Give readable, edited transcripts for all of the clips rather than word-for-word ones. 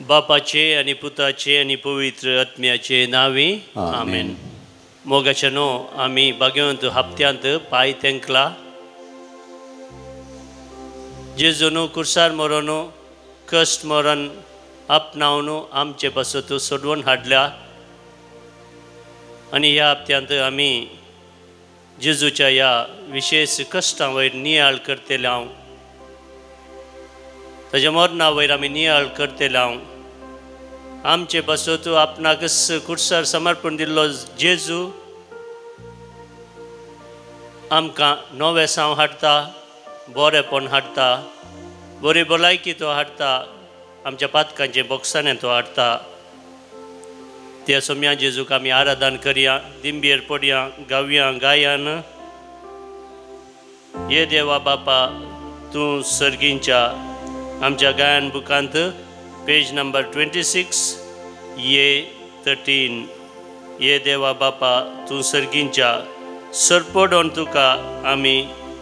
बापाचे आनी पुताचे आनी पवित्र आत्म्याचे नांवी आमेन. मोगाचे न्हू आमी बागेवंत हप्त्यांत पांय तेंकला. जेजून कुर्सार मरोन कश्ट मरण आपणावन आमचे पासत सोडवून हाडल्या आनी ह्या हप्त्यांत आमी जेजूच्या ह्या विशेश कश्टां वयर नियाळ करतले हांव, ताज्या मरणा वयर आमी नियाळ करतले हांव. आमचे पासत आपणाकच कुर्सार समर्पण दिल्लो जेजू आमकां नवें साव हाडटा, बरेंपण हाडटा, बरी भलायकी तो हाडटा, आमच्या पातकांचे बोक्साने तो हाडटा. त्या सोम्या जेजूक आमी आराधन करया, दिंबेर पडया, गावया गायान. ये देवा बापा तूं सर्गींच्या आमच्या गायन बुकांत पेज नंबर 26 ये 13. ये देवा बापा तूं सर्गींच्या सरपडोन तुका आमी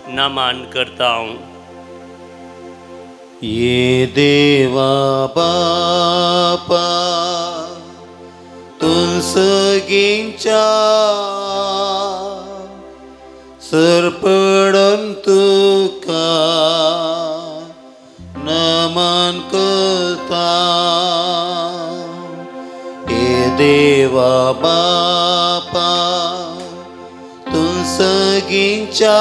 नमन करता. ये देवा बापा तूं सगींच्या सरपडोन तुका नमन करता. ये देवा बापा तूं सगींच्या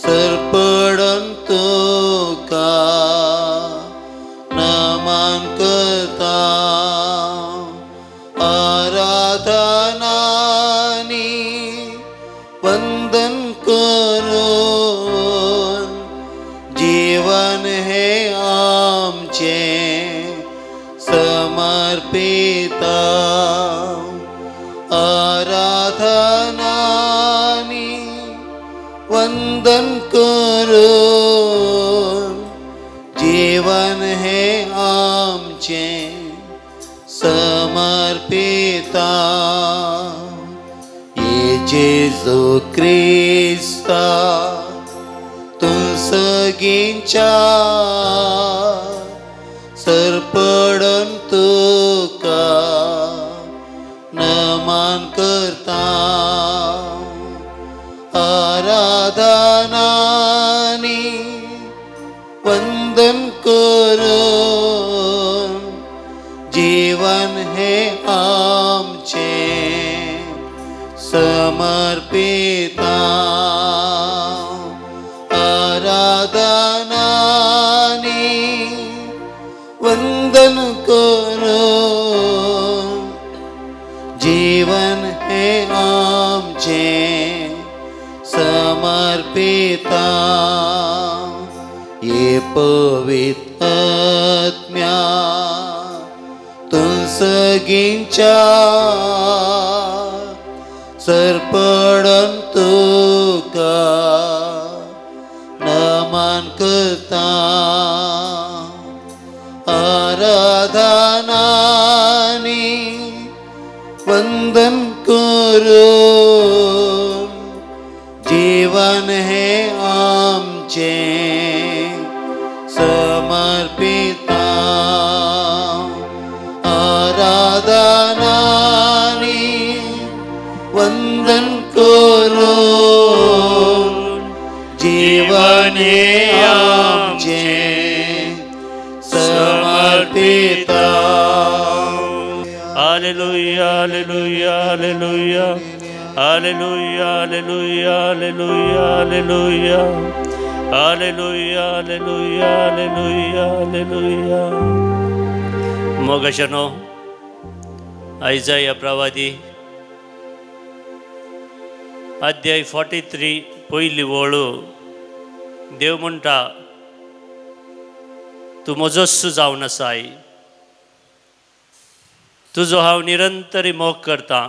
सरपडोन तुका नमन करता. आराधनानी वंदन करून जीवन हे आमचे समर्पिता. आराधनानी वंदन करून जीवन हे आमचे समर्पिता. ये जेजू क्रिस्ता तूं सगींच्या सरपडोन तुका नमन करता. आराधनानी वंदन करून जीवन हे आमचे समर्पिता. आराधनानी वंदन करून जीवन हे आमचे समर्पिता. ये पवित्र आत्म्या तूं सगींच्या सरपडोन तुका नमन करता. आराधनानी वंदन करून जीवन हे आमचे समर्पिता. आराधनानी वंदन करून जीवन हे आमचे समर्पिता. Hallelujah, hallelujah, hallelujah, hallelujah, hallelujah, hallelujah, hallelujah, hallelujah, hallelujah, hallelujah, hallelujah. मोगाशानो आयजाया प्रवादी अध्याय 43 पयली वळ देव म्हणटा तूं म्हजोच जावन आसाय, तुजो हांव निरंतरी मोग करतां,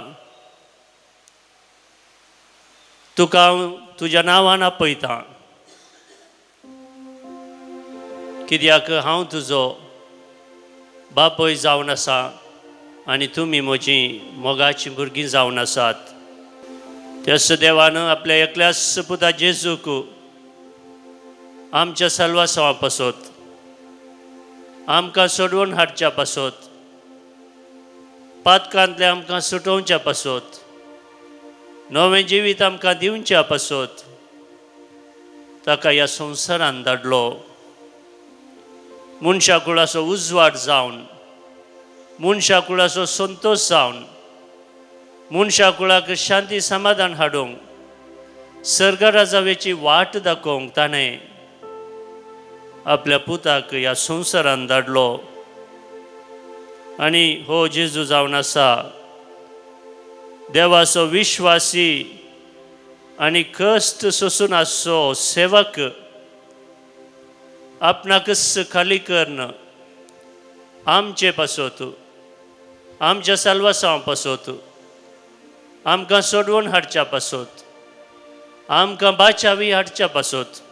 तुका हांव तुज्या नांवान आपयतां, कित्याक हांव तुजो बापूय जावन आसा आनी तुमी म्हजीं मोगाचीं भुरगीं जावन आसात. त्याच देवान आपल्या एकल्याच पुता जेजूक आमच्या सल्वासांवा पासत आमकां सोडवून हाडच्या पासत, पातकांतले आमकां सुटोवच्या पासत, नवें जिवीत आमकां दिवच्या पासत ताका ह्या संवसारान धाडलो। मनशा कुळाचो उजवाड जावन, मनशा कुळाचो संतोश जावन, मनशा कुळाक शांती समाधान हाडूंक, सर्गराजावेची वाट दाखोवंक ताणें आपल्या पुताक ह्या संवसारान धाडलो। आनी हो जेजू जावन आसा देवाचो विश्वासी आनी कश्ट सोसून आसचो सेवक, आपणाकच खाली करून आमचे पासत, आमच्या साल्वासांव पासत, आमकां सोडवून हाडच्या पासत, आमकां बाचावी हाडच्या पासत,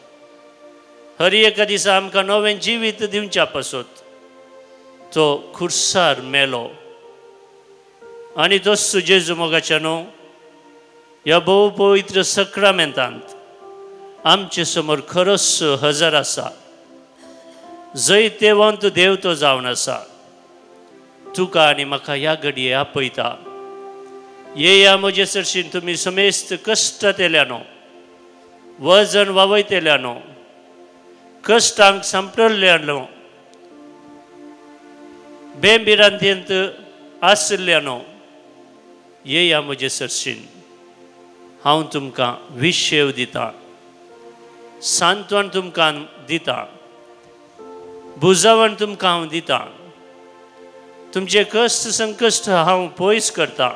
हर एका दिसा आमकां नवें जिवीत दिवच्या पासत तो खुर्सार मेलो। आनी तोच जेजू मोगाच्या न्हू ह्या भोव पवित्र सक्रामेंतांत आमचे समोर खरोच हजर आसा। जैतेवंत देव तो जावन आसा, तुका आनी म्हाका ह्या घडये आपयता, येया म्हजे सरशीन तुमी समेस्त कश्टांतल्यानो, वजन वावयतल्यानो, कश्टांक सांपडल्यानो, बेंबिरांतेंत आशिल्ल्यानो, येया म्हजे सरशीन, हांव तुमकां विशेव दिता, सांत्वन तुमकां दिता, बुजावण तुमकां हांव दिता, तुमचे कश्ट संकश्ट हांव पयस करता,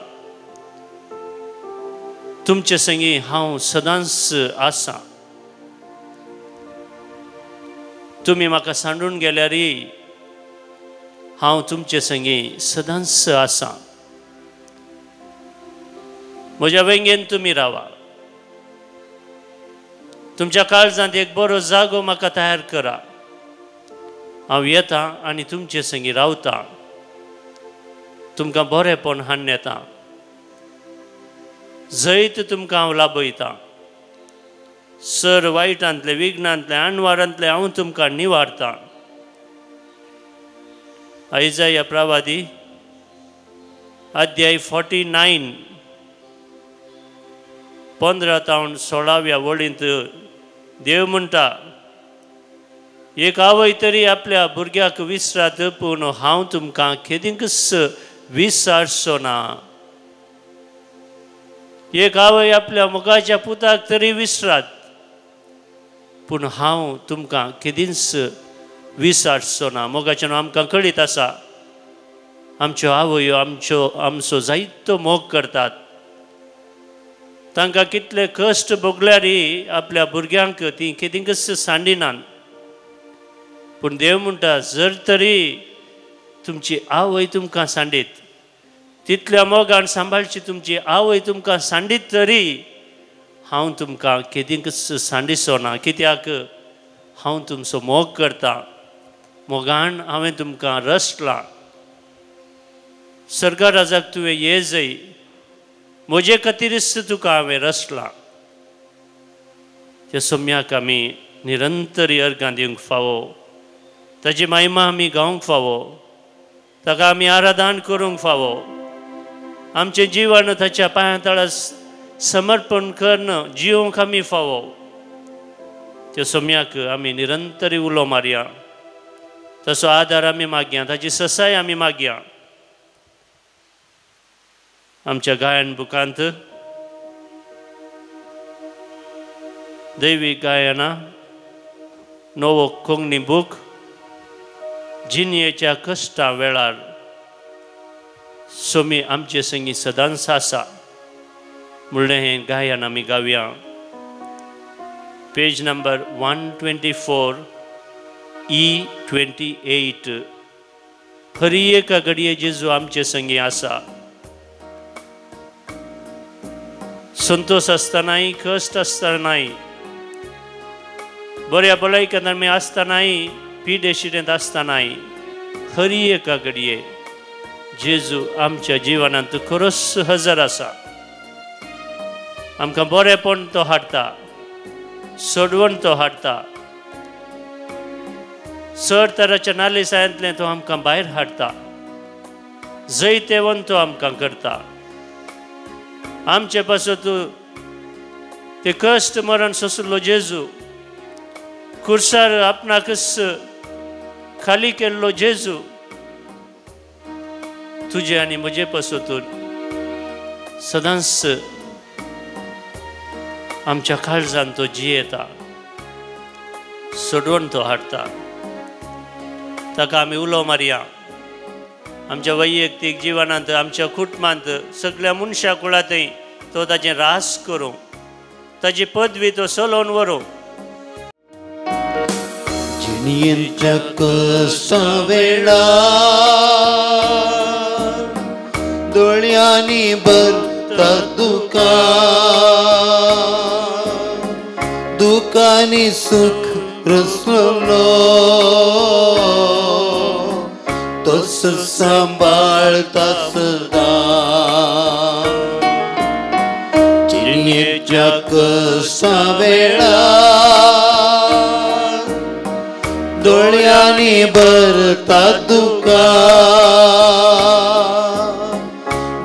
तुमचे संगी हांव सदांच आसा। तुमी म्हाका सांडून गेल्यार हांव तुमचे संगी सदांच आसा। म्हज्या वेंगेन तुमी रावा, तुमच्या काळजांत एक बरो जागो म्हाका तयार करा, हांव येता आनी तुमचे संगी रावता, तुमकां बरेंपण हाडून येता, जैत तुमकां हांव लाभयता, सर वायटांतले विघ्नांतले आणवारांतले हांव तुमकां निवारता। आयजाया प्रवादी अध्याय 49 15 तावन 16व्या वळींत देव म्हणटा, एक आवय तरी आपल्या भुरग्याक विसरात, पूण हांव तुमकां केदींकच विसरचो ना। एक आवय आपल्या मोगाच्या पुताक तरी विसरात, पूण हांव तुमकां केदींच विसरचो ना। मोगाच्यान आमकां कळीत आसा, आमच्यो आवयो आमच्यो आमचो जायतो मोग करतात, तांकां कितले कश्ट भोगल्यार आपल्या भुरग्यांक ती केदींकच सांडिनात। पूण देव म्हणटा, जर तरी तुमची आवय तुमकां सांडीत, तितल्या मोगान सांबाळची तुमची आवय तुमकां सांडीत तरी हांव तुमकां केदींकच सांडिचो ना, कित्याक हांव तुमचो मोग करता, मोगान हांवें तुमकां रचलां। सरकार राजाक तुवें ये जय, म्हजे खातीरच तुका हांवें रचलां। त्या सम्याक आमी निरंतर अर्गां दिवंक फावो, ताजी महिमा आमी गावंक फावो, ताका आमी आराधन करूंक फावो, आमचें जिवन ताच्या पांयां तळा समर्पण करून जिवंक आमी फावो। त्या सम्याक आमी निरंतर उलो मारया, तसो आदार आमी मागया, ताजी ससाय आमी मागया। आमच्या गायन बुकांत दैवी गायना नवो कोंकणी बूक जिणयेच्या कश्टा वेळार सोमी आमचे संगी सदांच आसा म्हणलें हें गायन आमी गावया। पेज नंबर 124 E28। हरी एका घडये जेजू आमचे संगी आसा। संतोष आसतनाय, कश्ट आसतनाय, बऱ्या भलायकेन आमी आसतनाय, पिडेशिडेंत आसतनाय, हरी एका घडये जेजू आमच्या जिवनांत खरोच हजर आसा। आमकां बरेंपण तो हाडटा, सोडवण तो हाडटा, चड तराच्या नालिसायांतलें तो आमकां भायर हाडटा, जैतेवंत तो आमकां करता। आमचे पासत ते कश्ट मरण सोंसलो जेजू, खुर्सार आपणाकच खाली केल्लो जेजू तुजे आनी म्हजे पासत सदांच आमच्या काळजान तो जियेता, सोडवण तो हाडटा। ताका आमी उलो मारया। आमच्या वैयक्तीक जिवनांत, आमच्या कुटुंबांत, सगळ्या मनशा कुळांतय तो ताचें रास करूं, ताची पदवी तो चलोवन व्हरूं। जिणेच्या कश्टा वेळार दोळ्यांनी भरता दुकां, दुकांनी सुख रसलो तोच सांबाळता सदां। जिणेच्या कश्टा वेळार दोळ्यांनी भरता दुकां,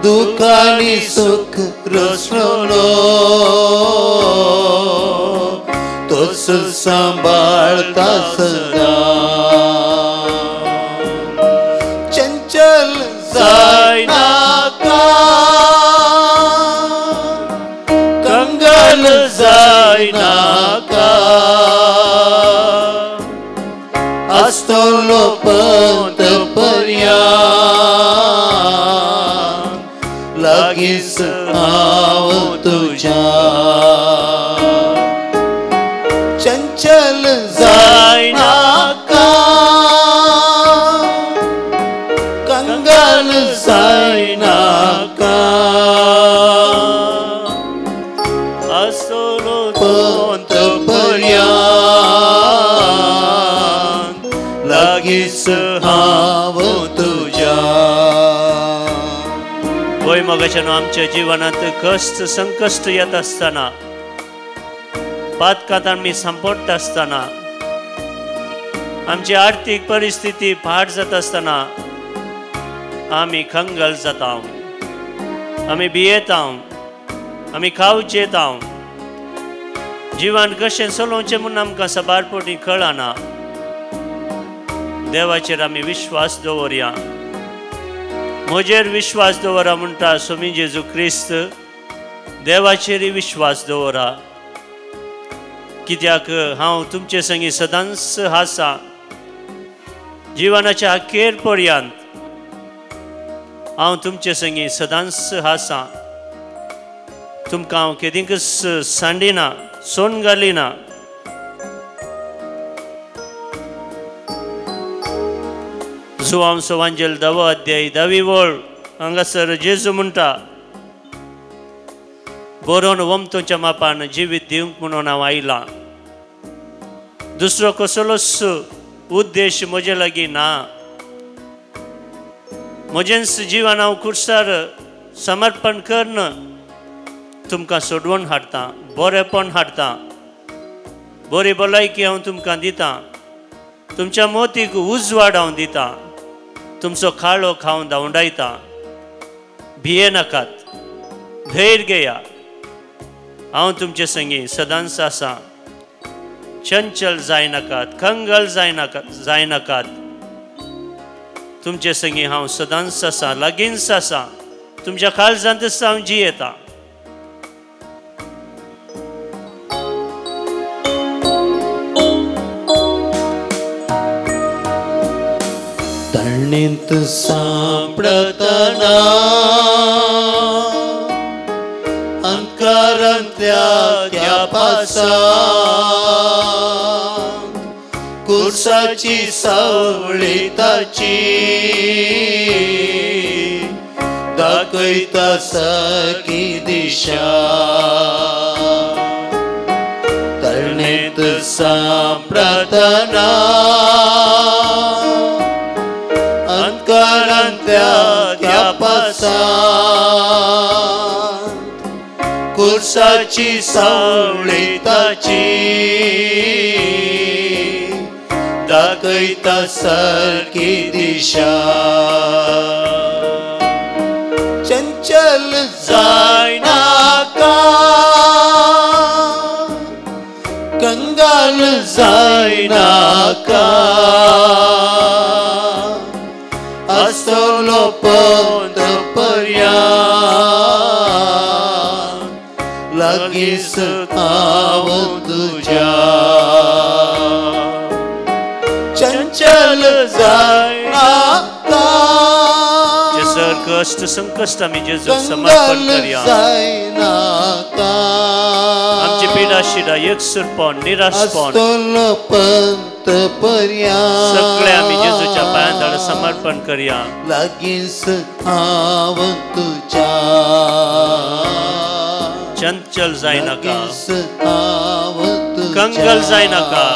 दुकांनी सुख रसलो तोच सांबाळता सदां। चंचल जायनाका, कंगाल जायनाका, आसतलो पंत पर्यान लागींच हांव तुज्या। चंचल जायनाका, कंगाल जायनाका, आसतलो पंत पर्यान लागींच हांव तुज्या। होय मोगाच्यानो, आमच्या जिवनांत कश्ट संकश्ट येत आसतना, पातकांत आमी सांपडटा आसतना, आमची आर्थीक परिस्थिती फाट जाता आसतना आमी खंगल जाता, आमी भियेता, आमी खावचेता। जिवन कशें चलोवचें म्हूण आमकां साबार पटी कळना। देवाचेर आमी विश्वास दवरया, म्हजेर विश्वास दवरा म्हणटा स्वामी जेजू क्रिस्त। देवाचेरय विश्वास दवरा, कित्याक हांव तुमचे संगी सदांच आसा, जिवनाच्या अखेर पर्यंत हांव तुमचे संगी सदांच आसा। तुमकां हांव केदींकच सांडिना, सोन घालिना। जुआंव सवांजेल 10वो अध्याय 10वी वळ हांगासर जेजू म्हणटा, बरोवन वमतोच्या मापान जिवीत दिवंक म्हणून हांव आयलां, दुसरो कसलोच उद्देश म्हजे लागीं ना। म्हजेंच जिवन हांव खुर्सार समर्पण करून तुमकां सोडवण हाडटा, बरेपण हाडटा, बरी भलायकी हांव तुमकां दितां, तुमच्या मोतीक उजवाड हांव दितां, तुमचो काळो खावन धांवडायता। भिये नाकात, धैर्य घेया, हांव तुमचे संगी सदांच आसा। चंचल जायनाकात, कंगल जायनाकात, तुमचे संगी हांव सदांच आसा, लागींच आसा, तुमच्या काळजांतच हांव जियेता। तरणींत सांपडतना अंकारांतल्या त्या पासांत कुर्साची सावळी ताची दाखयता सगळी दिशा। तरणींत सांपडतना अंकारांतल्या त्या पासांत कुर्साची सावळी ताची दाखयता सारकी दिशा. चंचल जायनाका, कंगाल जायनाका, असलो पंत पर्या लागींच हांव तुज्या. चंचल जायनाका, सर कश्ट संकश्ट आमी जेजूक समर्पण करया. आमची पिडा शिडा एकसूरपण निराशपण सगळे आमी जेजूच्या पांयां तळा समर्पण करया. लागींच हांव तुज्या, चंचल जायनाका, कंगल जायनाका,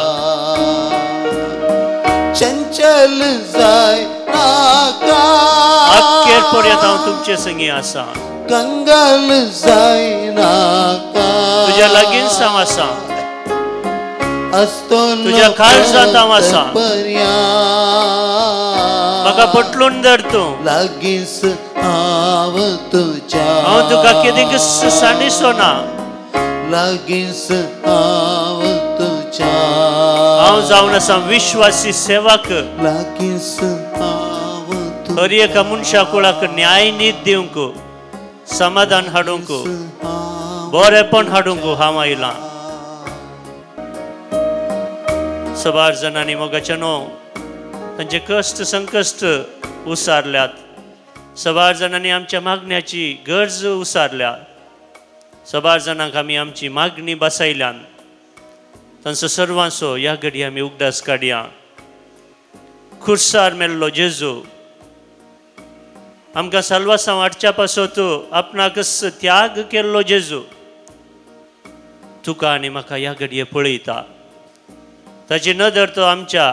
चंचल जायनाका, अखेर पर्यंत हांव तुमचे संगी आसा. कंगाल जायनाका, तुज्या लागींच हांव आसा, तुज्या काळजांत हांव आसा. म्हाका पटलून धर तूं, लागींच हांव तुज्या, हांव तुका केदीक सांडिसो ना, लागींच हांव तुज्या, हांव जावन आसा विश्वासी सेवक, लागींच हांव तुज्या, हर एका मनशा कुळाक न्याय नीत दिवंक, समाधान हाडूंक, बरेपण हाडूंक हांव आयलां. सबार जाणांनी मोगाच्या न्हू तांचे कश्ट संकश्ट उसारल्यात. सबार जाणांनी आमच्या मागण्याची गरज उसारल्या. सबार जाणांक आमी आमची मागणी बसयल्यान. तांचो सर्वांचो ह्या घडये आमी उगडास काडया. खुर्सार मेल्लो जेजू आमकां साल्वासांव हाडच्या पासत आपणाकच त्याग केल्लो जेजू तुका आनी म्हाका ह्या घडये पळयता. ताची नदर तो आमच्या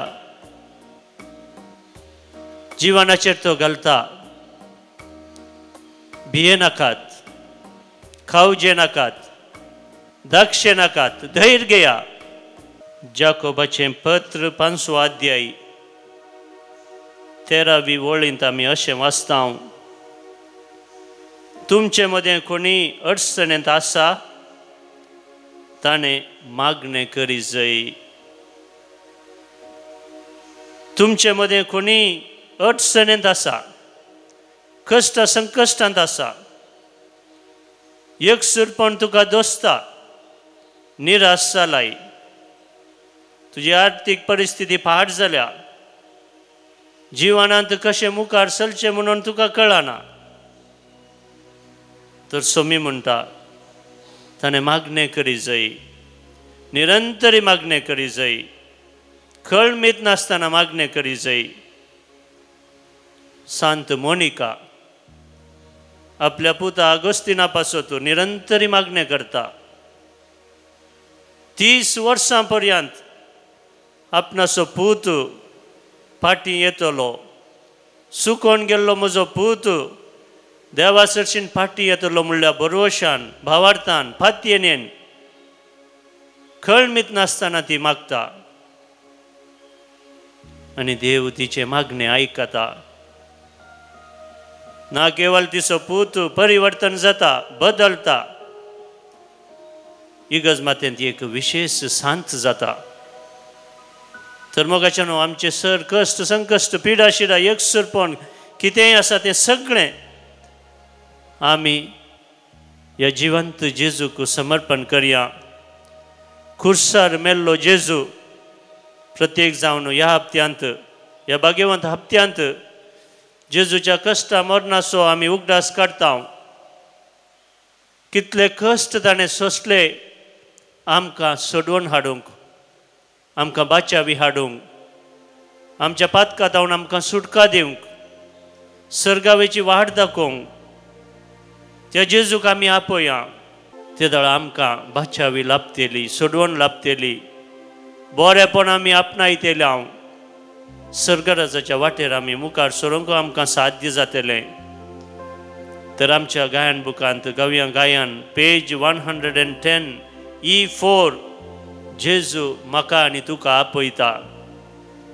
जिवनाचेर तो घालता. भिये नाकात, खावजे नाकात, दाक्षे नाकात, धैर्य घेया. जाकोबाचें पत्र 5 अध्याय 13वी वळींत आमी अशें वाचता, तुमचे मदें कोणी अडचणेंत आसा ताणें मागणें करी जाय. तुमचे मदें कोणी अडचणेंत आसा, कश्ट संकश्टांत आसा, एकसूरपण तुका दोसता, निराश जालाय, तुजी आर्थीक परिस्थिती फाट जाल्या, जिवनांत कशें मुखार चलचें म्हणून तुका कळना, तर सोमी म्हणटा ताणें मागणें करी जाय, निरंतरी मागणें करी जाय, खळमीत नासतना मागणें करी जाय. सांत मोनिका आपल्या पुता आगोस्तिना पासत निरंतरी मागणें करता. 30 वर्सां पर्यंत आपणाचो पूत फाटीं येतलो, सुकोन गेल्लो म्हजो पूत देवा सरशीन फाटीं येतलो म्हणल्यार भरवशान, भावार्थान, फातयेन खळमीत नासतना ती मागता आनी देव तिचें मागणें आयकता. ना केवल तिचो पूत परिवर्तन जाता, बदलता, इगर्ज मातेंत एक विशेष शांत जाता. तर मोगाच्यान आमचे सर कश्ट संकश्ट पिडा शिडा एकसूरपण कितेंय आसा तें सगळें आमी ह्या जिवंत जेजूक समर्पण करया. खुर्सार मेल्लो जेजू प्रत्येक जावन ह्या हप्त्यांत, ह्या भाग्यवंत हप्त्यांत जेजूच्या कश्टा मरणाचो आमी उगडास काडटा. कितले कश्ट ताणें सोंसले आमकां सोडवण हाडूंक, आमकां बाचावी हाडूंक, आमच्या पातकां जावन आमकां सुटका दिवंक, सर्गावेची वाट दाखोवंक त्या जेजूक आमी आपया. ते दळ आमकां बाचावी लाभतली, सोडवण लाभतली, बरेपण आमी आपणायतले. हांव सर्गराजाच्या वाटेर आमी मुखार सरूंक आमकां साध्य जातलें. तर आमच्या गायन बुकांत गावया गायन पेज 110 E4 जेजू म्हाका आनी तुका आपयता.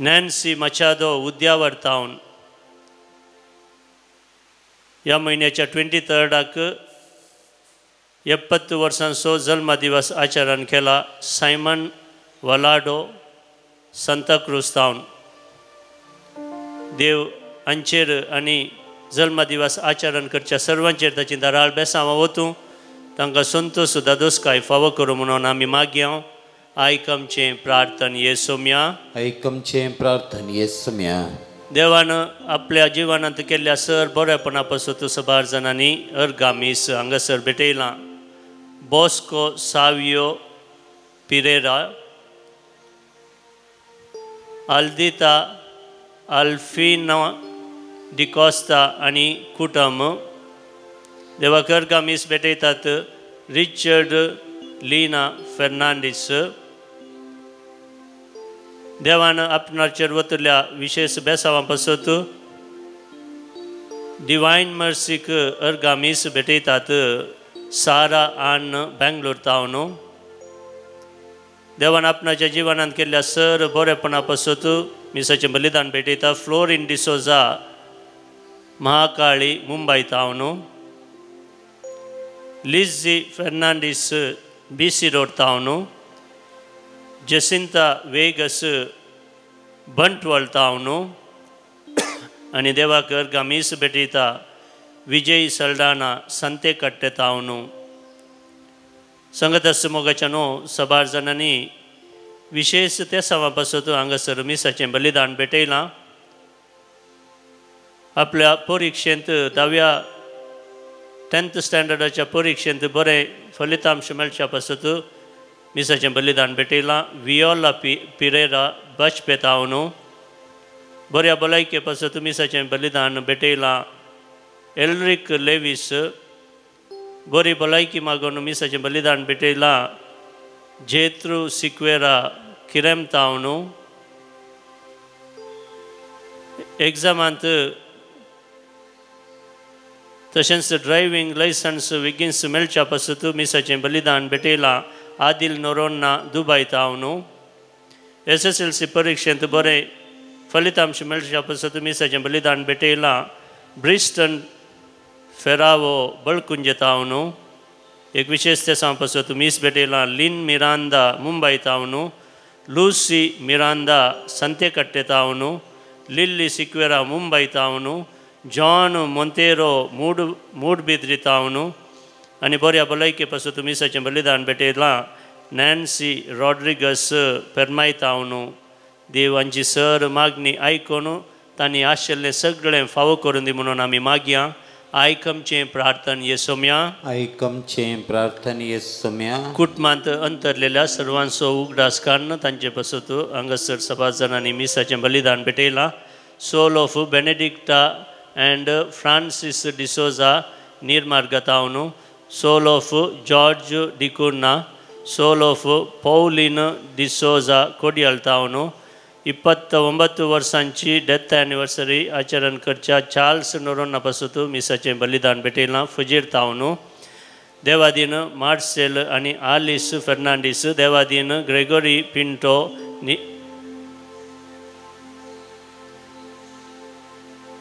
नॅन्सी मचादो उद्यावर तावन ह्या म्हयन्याच्या 23 70 वर्सांचो जल्मदिवस आचरण केला सायमन वलाडो सांताक्रूज तावन। देव हांचेर आनी जल्मदिवस आचरण करच्या सर्वांचेर ताची दराळ बेसांव वतूं तांकां संतोश दादोसकाय फावो करूं म्हणून आमी मागया। आयक आमचें प्रार्थन येसोम्या, आयक आमचें प्रार्थन येसोम्या। देवान आपल्या जिवनांत केल्ल्या सर बरेपणा पासून सबार जाणांनी अर्गामीस हांगासर भेटयलां। बॉस्को सावियो पिरेरा, आल्दिता आल्फिना डिकॉस्ता आनी कुटुंब। देवाक अर्गामीस भेटयतात रिचर्ड लीना फेर्नांडीस। देवान आपणाचेर वतल्या विशेष बेसावां पासत डिवायन मर्सीक अर्गामीस भेटयतात सारा आन बेंगलोर तावन। देवान आपणाच्या जिवनांत केल्ल्या सर बरेपणा पासत मिसाचें बलिदान भेटयता फ्लोरिन डिसोजा महाकाळी मुंबय तावन। लिझी फेर्नांडीस बीसी रोड तावन। जसिंता वेगस बंटवल तावन आनी देवाक अर्गामीस भेटयता विजय सल्डाना संतेकट्टे तावन। संगत मोगाच्या न्हू सबार जाणांनी विशेष त्या सवा पासत हांगासर मिसाचें बलिदान भेटयलां। आपल्या परिक्षेंत धाव्या 10th स्टँडर्डाच्या परिक्षेंत बरें फलितांश मेळच्या पासत मिसाचें बलिदान भेटयलां वियोला पिरेरा बचपेतावन। बऱ्या भलायके पासत मिसाचें बलिदान भेटयलां एल्रिक लेवीस। बरी भलायकी मागून मिसाचें बलिदान भेटयलां जेत्रू सिक्वेरा किरेमतावन। एग्जामांत तशेंच ड्रायव्हींग लायसन्स बेगीन मेळच्या पासत मिसाचें बलिदान भेटयलां आदिल नोरोन्ना दुबाय तावन। SSLC परिक्षेंत बरें फलितांश मेळच्या पासत मिसाचें बलिदान भेटयलां ब्रिस्टन फेरावो बळकुंजे तावन। एक विशेष तेसां पासत मीस भेटयलां लिन मिरांदा मुंबय तावन, लुसी मिरांदा संतेकट्टे तावन, लिल्ली सिक्वेरा मुंबय तावन, जॉन मोंतेरो मूडबिद्री तावन आनी बऱ्या भलायके पासत मिसाचें बलिदान भेटयलां नॅन्सी रॉड्रिगस पेरमाय तावन। देव हांची सर मागणी आयकून तांणी आशिल्लें सगळें फावो करून दी म्हणून आमी मागया। आयक आमचें प्रार्थन येसोम्या, आयक आमचें प्रार्थन येसोम्या। कुटुंबांत अंतरलेल्या सर्वांचो उगडास काडून तांचे पासत हांगासर सभा जाणांनी मिसाचें बलिदान भेटयलां। Soul of Benedicta and Francis D'Souza निर्मार्गतावन, soul of George D'Cunha, soul of Pauline D'Souza Kodial तावन। 29 वर्सांची डेथ एनिवर्सरी आचरण करच्या चार्ल्स नोरोन्ना पासत मिसाचें बलिदान भेटयलां फुजीर तावन। देवादीन मार्सेल आनी आलिस फेर्नांडीस, देवादीन ग्रेगोरी पिंटो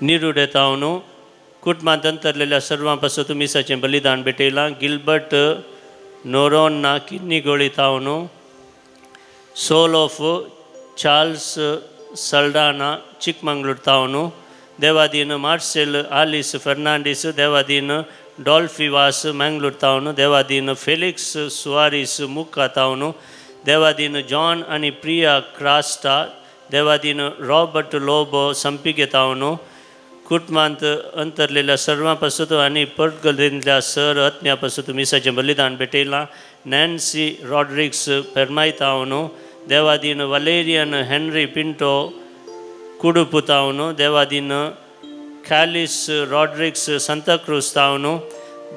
निरुडे तावन। कुटुंबांत अंतरलेल्या सर्वां पासत मिसाचें बलिदान भेटयलां गिलबर्ट नोरोन्ना किन्नीगोळी तावन, सोल ऑफ चार्ल्स सल्डाना चिकमंगलूर तावन। देवादीन मार्सेल आलिस फेर्नांडीस, देवादीन डॉल्फी वास मंगलूर तावन, देवादीन फेलिक्स सुआरीस मुक्का तावन, देवादीन जॉन आनी प्रिया क्रास्टा, देवादीन रॉबर्ट लोबो संपिगे तावन। कुटुंबांत अंतरलेल्या सर्वां पासत आनी परगलींतल्या सर आत्म्या पासत मिसाचें बलिदान भेटयलां नॅन्सी रॉड्रिक्स फेर्माय तावन, देवादीन वलेरियन हेनरी पिंटो कुडुपू तावन, देवादीन कॅलिस रॉड्रिक्स सांताक्रूज तावन,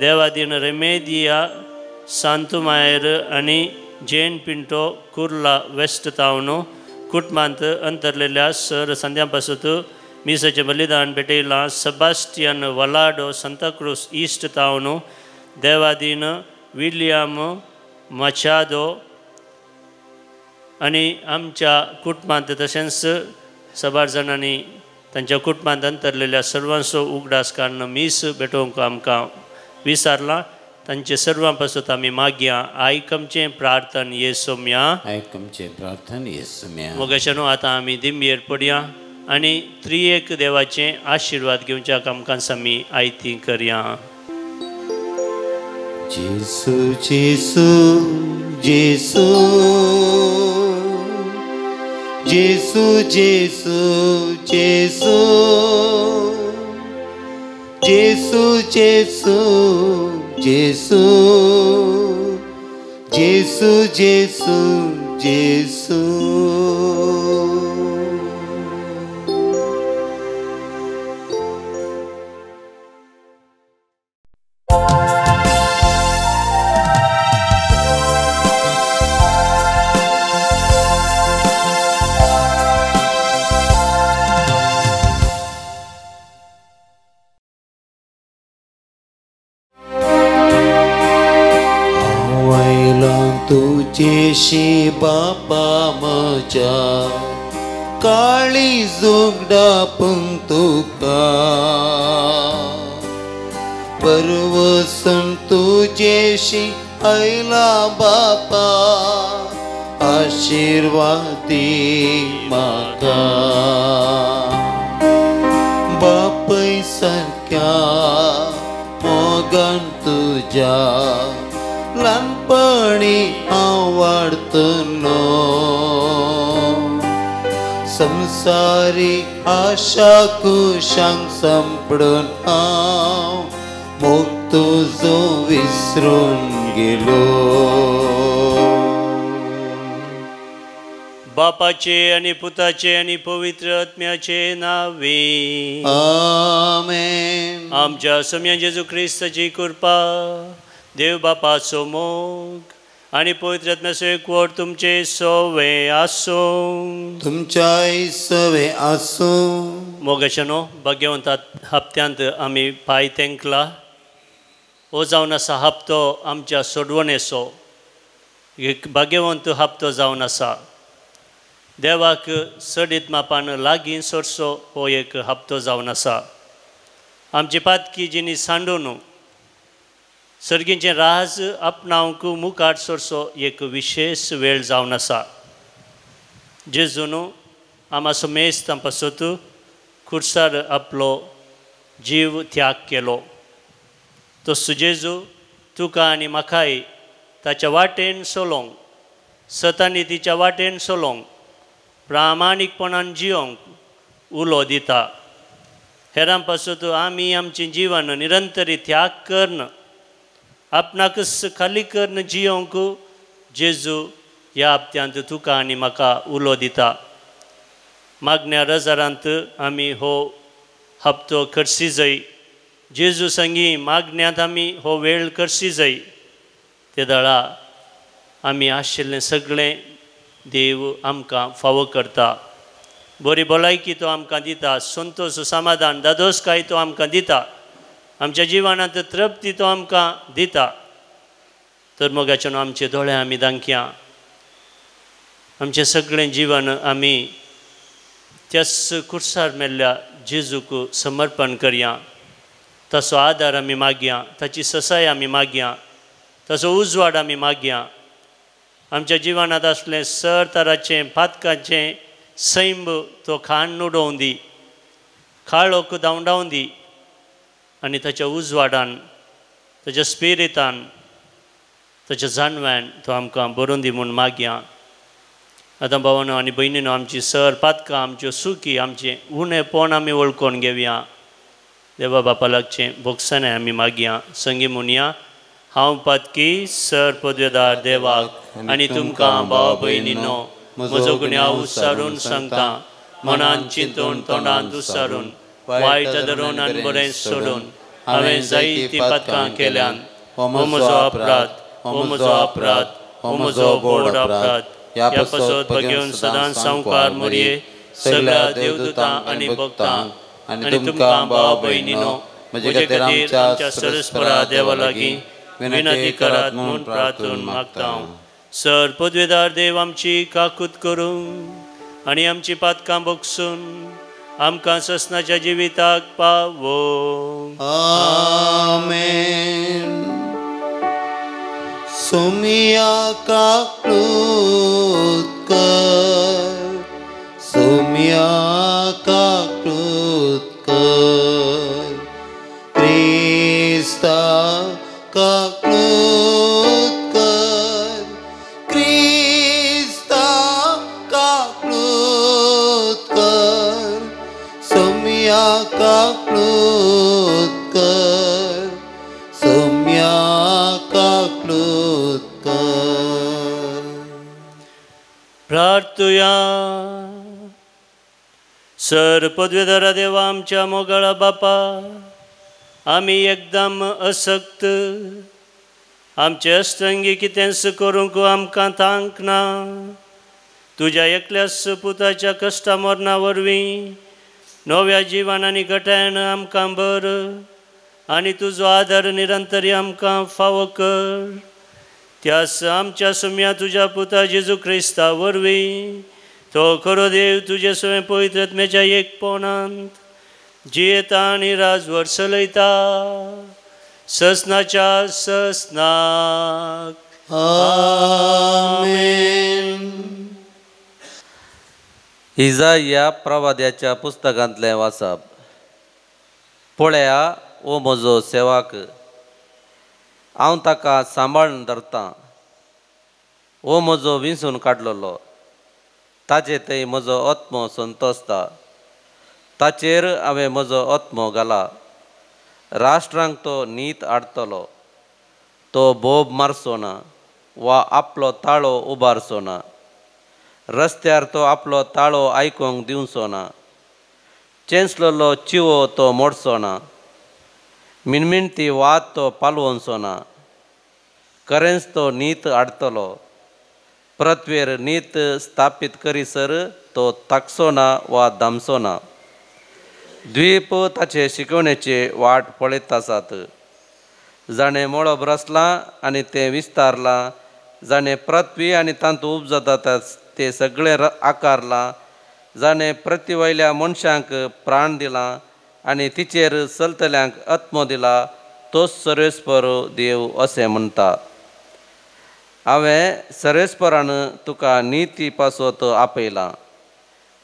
देवादीन रेमेदिया सांतुमायर आनी जेन पिंटो कुर्ला वेस्ट तावन। कुटुंबांत अंतरलेल्या सर संध्या पासत मिसाचें बलिदान भेटयलां सेबास्टियन वलाडो सांताक्रूज ईस्ट तावन, देवादीन विलियम मचादो आनी आमच्या कुटुंबांत तशेंच साबार जाणांनी तांच्या कुटुंबांत अंतरलेल्या सर्वांचो उगडास काडून मीस भेटोवंक आमकां विसारलां. तांचे सर्वां पासून आमी मागया. आयक आमचें प्रार्थन येसोम्या. आयक आमचें प्रार्थन येसोम्या. मोगाच्यानो आतां आमी दिंबयेर पडया आनी त्रिएक देवाचे आशिर्वाद घेवच्याक आमकां आमी आयती करया. जेसू जेसू जेसू जेसू जेसू जेसू जेसू जेसू जेसू जेसू जेसू जेसू. तुजेशी बापा म्हज्या काळी जुगडापूंक तुका परवसन तुजेशी आयला बापा आशिर्वादी म्हाका. बापय सारक्या मोगान तुज्या ल्हानपणी हांव वाडटलो संसारी आशा कुशांक सांपडून हांव मोग तुजो विसरून गेलो. बापाचे आनी पुताचे आनी पवित्र आत्म्याचे नावे आमेन. आमच्या सोम्या जेजू क्रिस्ताची कृपा, देव बापाचो मोग आनी पवित्र आत्म्याचो एकवट तुमचे सवे आसूं. तुमच्याय सवे आसूं. मोगाच्यानो भाग्यवंत हप्त्यांत आमी पांय तेंकला. हो जावन आसा हप्तो आमच्या सोडवणेचो एक भाग्यवंत हप्तो जावन आसा. देवाक चडीत मापान लागीं सरचो हो एक हप्तो जावन आसा. आमची पातकी जिणी सांडून सर्गीचें राज आपणावंक मुखार सरचो एक विशेश वेळ जावन आसा. जेजून आमा समेस्तां पासत खुर्सार आपलो जीव त्याग केलो. तसो जेजू तुका आनी म्हाकाय ताच्या वाटेन चलोवंक, सतानितीच्या वाटेन चलोवंक, प्रामाणीकपणान जियोंक उलो दिता. हेरां पासत आमी आमचें जिवन निरंतरी त्याग करून आपणाकच खाली करून जियोंक जेजू ह्या हप्त्यांत तुका आनी म्हाका उलो दिता. मागण्या रजारांत आमी हो हप्तो खर्ची जाय. जेजू संगी मागण्यांत आमी हो वेळ खर्ची जाय. ते दळा आमी आशिल्लें सगळें देव आमकां फावो करता. बरी भलायकी तो आमकां दिता, संतोश समाधान दादोसकाय तो आमकां दिता, आमच्या जिवनांत तृप्ती तो आमकां दिता. तर मोगाच्यान आमचे दोळे आमी दांकया, आमचें सगळें जिवन आमी त्याच खुर्सार मेल्ल्या जेजूक समर्पण करया. ताचो आदार आमी मागया, ताची ससाय आमी मागया, ताचो उजवाड आमी मागया. आमच्या जिवनांत आसलें सर तराचें पातकाचें सैंब तो खाण उडोवन दी, काळोख धांवडावन दी आनी ताच्या उजवाडान, ताच्या स्पिरितान, ताच्या जाणव्यान तो आमकां बरोवन दी म्हूण मागया. आतां भावानो आनी भयणीनो, आमची सर पातकां, आमच्यो सुकी, आमचें उणेपण आमी वळखून घेवया. देवा बापा लागचें भोगसणें आमी मागया. संगी म्हणया, हांव पातकी सर पदवेदार देवाक आनी तुमकां भाव भयणीनो म्हजो गुन्यांव उच्चारून सांगता. मनान चिंतून तोंडान दुसारून वायट धरून आनी बरें सोडून हांवें जायतीं पातकां केल्यान. हो म्हजो अपराध, हो म्हजो अपराध, हो म्हजो व्हड अपराध. ह्या पासत बघेवन सदांच सावकार मोरये सगळ्या देवदूतां आनी भक्तां आनी तुमकां भाव भयणीनो म्हजे खातीर आमच्या सरस्परा देवा लागीं विनंती करात म्हूण प्रार्थून मागता. सर पदवेदार देव आमची काकूत करूं, आनी आमची पातकां भोगसून आमकां ससनाच्या जिविताक पावो. आमेन. सोमिया काकूत कर, सोमिया काकूत कर, क्रिस्ता काकूत कर, क्रिस्ता काकूत कर, सोमिया काकूत कर, सोमिया काकूत कर. प्रार्थुया. सर पदवेधरा देवा आमच्या मोगाळा बापा, आमी एकदम असक्त, आमचे अस्तंगी कितेंच करूंक आमकां तांक ना. तुज्या एकल्याच पुताच्या कश्टा मरणा वरवीं नव्या जिवन आनी घटायन आमकां बर आनी तुजो आदार निरंतरी आमकां फावो कर. त्यास आमच्या सुम्या तुज्या पुता जेजू क्रिस्ता वरवीं तो खरो देव तुजे स्वयं पवित्र आत्म्याच्या एकपणांत जियेता आनी राजवट चलयता ससनाच्या ससनाक. आमेन. इजाया प्रवाद्याच्या पुस्तकांतलें वाचप. पळया ओ म्हजो सेवाक, हांव ताका सांबाळून धरतां. ओ म्हजो विंचून काडलेलो, ताचे थंय म्हजो आत्मो संतोसता. ताचेर हांवें म्हजो आत्मो घाला. राष्ट्रांक तो नीत हाडटलो. तो बोब मारचो ना वा आपलो ताळो उबारचो ना. रस्त्यार तो आपलो ताळो आयकूंक दिवचो ना. चेंचलेलो चिवो तो मोडचो ना. मिणमिणती वात तो पालवचो ना. खरेंच तो नीत हाडटलो. पृथ्वेर नीत स्थापीत करीसर तो ताकचो ना वा दामचो ना. द्वीप ताचे शिकवणेची वाट पळयत आसात. जाणें मळब रचलां आनी तें विस्तारलां, जाणें पृथ्वी आनी तांतूत उपजता ते सगळें आकारलां, जाणें पृथ्वी वयल्या मनशांक प्राण दिलां आनी तिचेर चलतल्यांक आत्मो दिला, तोच सर्वेस्पर देव अशें म्हणटा. हांवें सर्वेस्परान तुका निती पासत आपयलां.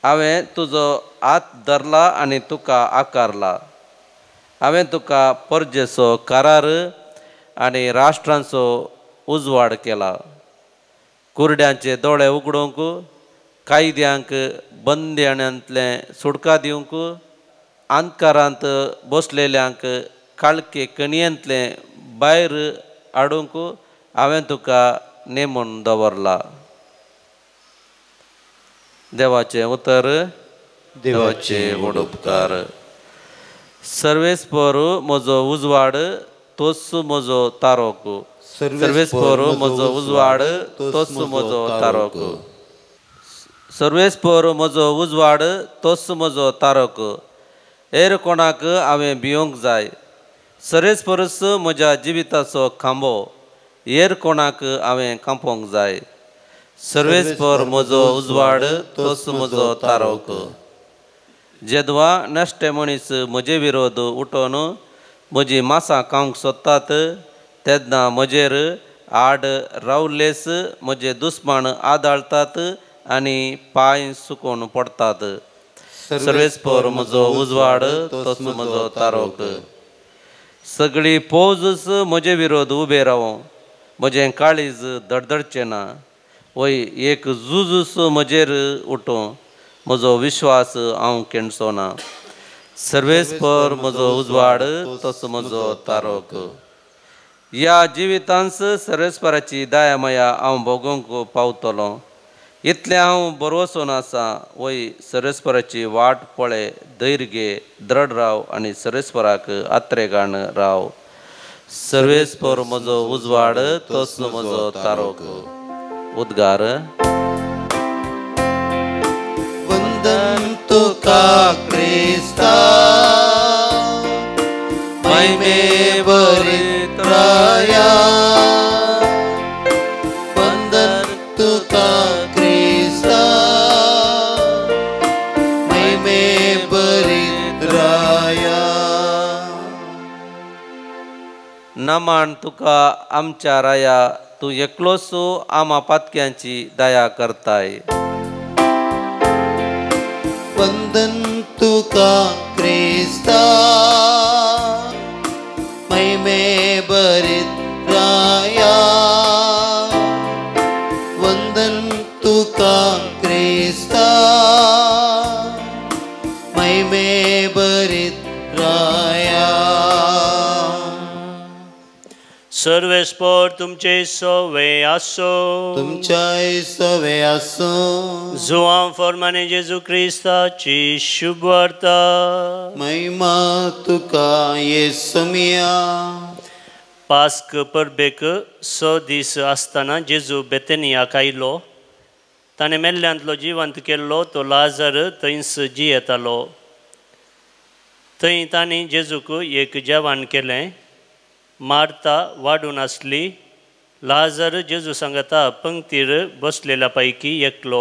हांवें तुजो हात धरला आनी तुका आकारला. हांवें तुका परजेचो करार आनी राष्ट्रांचो उजवाड केला. कुरड्यांचे दोळे उगडूंक, कायद्यांक बंदण्यातलें सुटका दिवंक, अंधकारांत बसलेल्यांक काळखे कणयेंतलें भायर हाडूंक हांवें तुका नेमून दवरला. देवाचें उतर. देवाचे व्हड उपकार. सर्वेस्पर म्हजो उजवाड, तोच म्हजो तारोक. सर्वेस्पर म्हजो उजवाड, तोच म्हजो तारोक. सर्वेस्पर म्हजो उजवाड, तोच म्हजो तारोक. हेर कोणाक हांवें भियोंक जाय? सर्वेस्परच म्हज्या जिविताचो खांबो. हेर कोणाक हांवें कांपोंक जाय? सर्वेस्पर म्हजो उजवाड, तोच म्हजो तारोक. जेदवा नश्टे मनीस म्हजे विरोध उठोवन म्हजी मासां खावंक सोदतात, तेन्ना म्हजेर आड रावलेस म्हजे दुस्मान आदाळतात आनी पांय सुकोवन पडटात. सर्वेस्पर म्हजो उजवाड, तोच म्हजो तारोक. सगळी फौजच म्हजे विरोध उबे रावो, म्हजें काळीज धडधडचें ना. वय एक झुजूच म्हजेर उठो, म्हजो विश्वास हांव केणचो ना. सर्वेस्पर म्हजो उजवाड, तोच म्हजो तारोक. ह्या जिवितांत सर्वेस्पराची दया माया हांव भोगूंक पावतलो इतलें हांव भरवसून आसा. वय सर्वेस्पराची वाट पळय, धैर्य घे, द्रढ राव आनी सर्वेस्पराक आत्रेगान राव. सर्वेस्पर म्हजो उजवाड, तोच म्हजो तारोक. उद्गार. वंदन तुका क्रिस्ता, महिमे बरित्राया. वंदन तुका क्रिस्ता, नमन तुका आमच्या राया, तूं एकलोच आमा पातक्यांची दया करताय। वंदन तुका क्रिस्ता, महिमे भरीत राया। वंदन तुका क्रिस्ता, महिमे भरीत राया। सर्वेस्पोर तुमचे सवे आसो, तुमच्याय सवे आसो। जुआं फॉर्माने जेजू क्रिस्ताची शुभवार्ता। महिमा तुका येसुमिया। पास्क परबेक 6 दीस आसतना जेजू बेतनियाक आयलो। ताणें मेल्ल्यांतलो जिवंत केल्लो तो लाजर थंयच जियेतालो। थंय तांणी जेजूक एक जेवण केलें। मार्ता वाडून आसली। लाजर जेजू सांगता पंक्तीर बसलेल्या पैकी एकलो।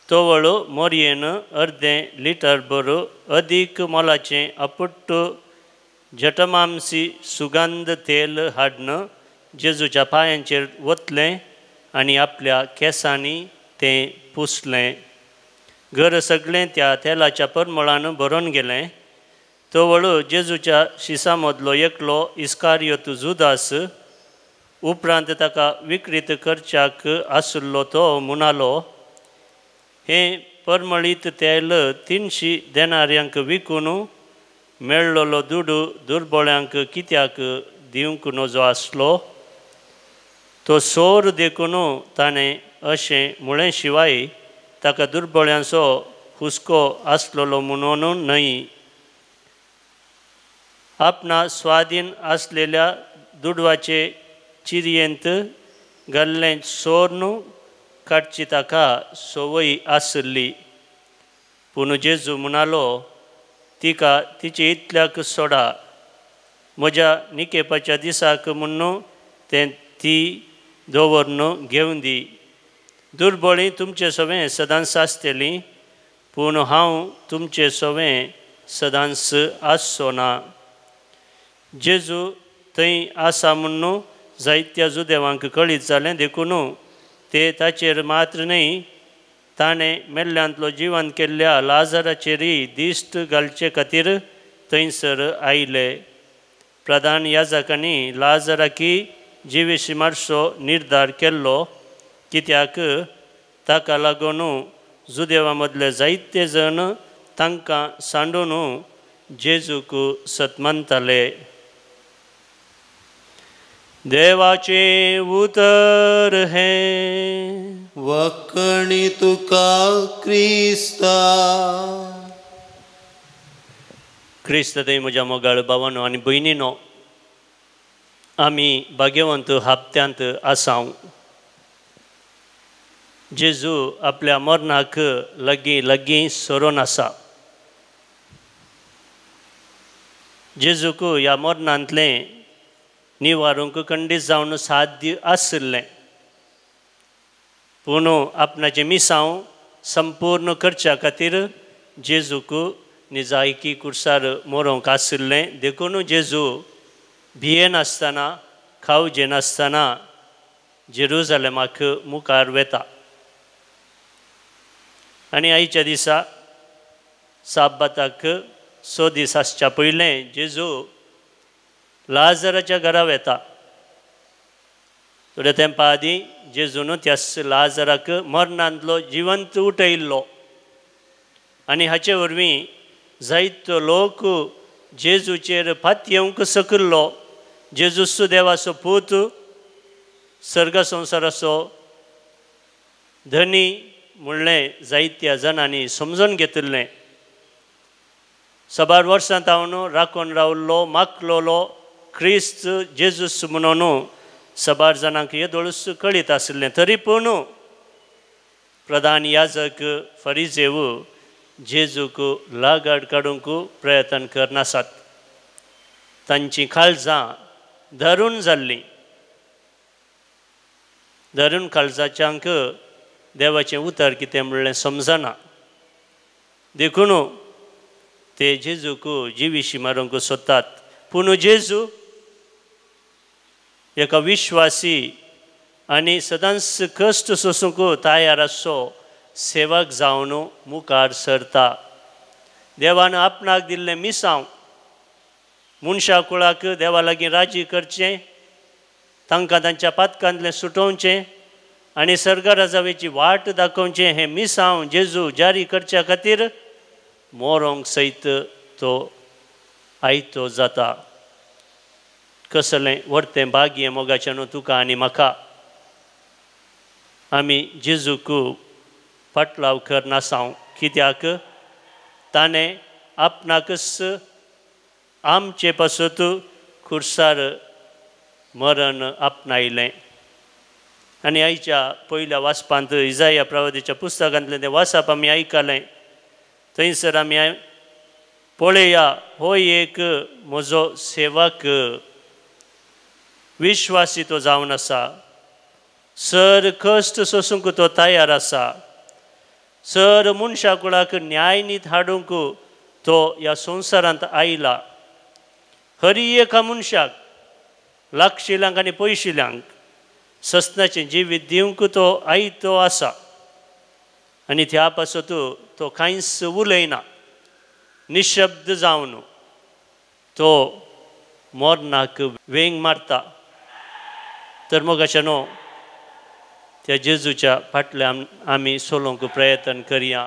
तवळ मोरयेन अर्दें लिटर भर अदीक मोलाचें अपुट्ट जटमामसी सुगंध तेल हाडून जेजूच्या पांयांचेर वतलें आनी आपल्या केंसांनी तें पुसलें। घर सगळें त्या तेलाच्या परमळान भरून गेलें। तवळ जेजूच्या शिसा मदलो एकलो इस्कारियोत जुदास उपरांत ताका विकृत करच्याक आशिल्लो तो म्हणालो, हें परमळीत तेल 300 देनार्यांक विकून मेळ्ळलो दुडू दुर्बळ्यांक कित्याक दिवंक नजो आसलो? तो सोर देखून ताणें अशें म्हळें शिवाय ताका दुर्बळ्यांचो हुस्को आसलेलो म्हणून न्हय। आपणा स्वाधीन आसलेल्या दुडवाचे चिरयेंत घाल्लें सोर्न काडची ताका संवय आसली। पूण जेजू म्हणालो, तिका तिचे इतल्याक सोडा, म्हज्या निकेपाच्या दिसाक म्हूण तें ती दवरून घेवन दी। दुर्बळी तुमचे सवें सदांच आसतली, पूण हांव तुमचे सवें सदांच आसचो ना। जेजू थंय आसा म्हूण जायत्या जुदेवांक कळीत जालें देखून ते ताचेर मात्र न्हय, ताणें मेल्ल्यांतलो जिवन केल्ल्या लाजराचेरय दिश्ट घालचे खातीर थंयसर आयले। प्रधान याजकांनी लाजराकी जिवेशी मारचो निर्धार केल्लो, कित्याक ताका लागून जुदेवा मदले जायते जण तांकां सांडून जेजूक सतमानताले। देवाचें उतर हें। वखणी तुका क्रिस्ता। क्रिस्त थंय म्हज्या मोगाळ भावानो आनी भयणीनो, आमी भाग्यवंत हप्त्यांत आसाव। जेजू आपल्या मरणाक लागीं लागीं सरोन आसा। जेजूक ह्या मरणांतलें निवारूंक खंडीत जावन साध्य आशिल्लें, पूण आपणाचें मिसांव संपूर्ण करच्या खातीर जेजूक निजायकी कुर्सार मरोंक आशिल्लें। देखून जेजू भियेनासतना खावजेनासतना जेरुजलेमाक मुखार वेता। आनी आयच्या दिसा साबाताक 6 दीस आसच्या पयलें जेजू लाजराच्या घरा वेता। थोड्या तेंपा आदीं जेजून त्याच लाजराक मरणांतलो जिवंत उठयल्लो आनी हाचे वरवीं जायतो लोक जेजूचेर फातयेवंक सकल्लो। जेजूस देवाचो पूत, सर्ग संवसाराचो धनी म्हणलें जायत्या जाणांनी समजून घेतिल्लें। साबार वर्सां तावन राखून रावल्लो माकलोलो क्रिस्त जेजूस म्हणून साबार जाणांक येदोळूच कळीत आशिल्लें, तरी पूण प्रधान याजक फरिजेव जेजूक लागाड काडूंक प्रयत्न करनासात। तांची काळजां धरून जाल्लीं। धरून काळजाच्यांक देवाचें उतर कितें म्हणलें समजना, देखून ते जेजूक जिविशी मारूंक सोदतात। पूण जेजू एका विश्वासी आनी सदांच कश्ट सोसूंक तयार आसचो सेवक जावन मुखार सरता. देवान आपणाक दिल्लें मिसांव मनशा कुळाक देवा लागीं राजी करचें, तांकां तांच्या पातकांतलें सुटोवचें आनी सर्गराजावेची वाट दाखोवचें हें मिसांव जेजू जारी करच्या खातीर मोरोंक सयत तो आयतो जाता. कसलें व्हडतें भाग्य मोगाचें न्हू तुका आनी म्हाका. आमी जेजूक फाटलाव करनासांव कित्याक ताणें आपणाकच आमचे पासत खुर्सार मरण आपणायलें. आनी आयच्या पयल्या वाचपांत इजाया प्रवादीच्या पुस्तकांतलें तें वाचप आमी आयकलें. थंयसर आमी पळया, हो एक म्हजो सेवक विश्वासी तो जावन आसा, सर कश्ट सोसूंक तो तयार आसा, सर मनशा कुळाक न्यायनीत हाडूंक तो ह्या संवसारांत आयला. हरी एका मनशाक लागशिल्यांक आनी पयशिल्यांक सस्नाचें जिवीत दिवंक तो आयतो आसा. आनी त्या पासत तो कांयच उलयना, निशब्द जावन तो मरणाक वेंग मारता. तर मोगाच्या न्हू त्या जेजूच्या फाटल्यान आमी चलोवंक प्रयत्न करया.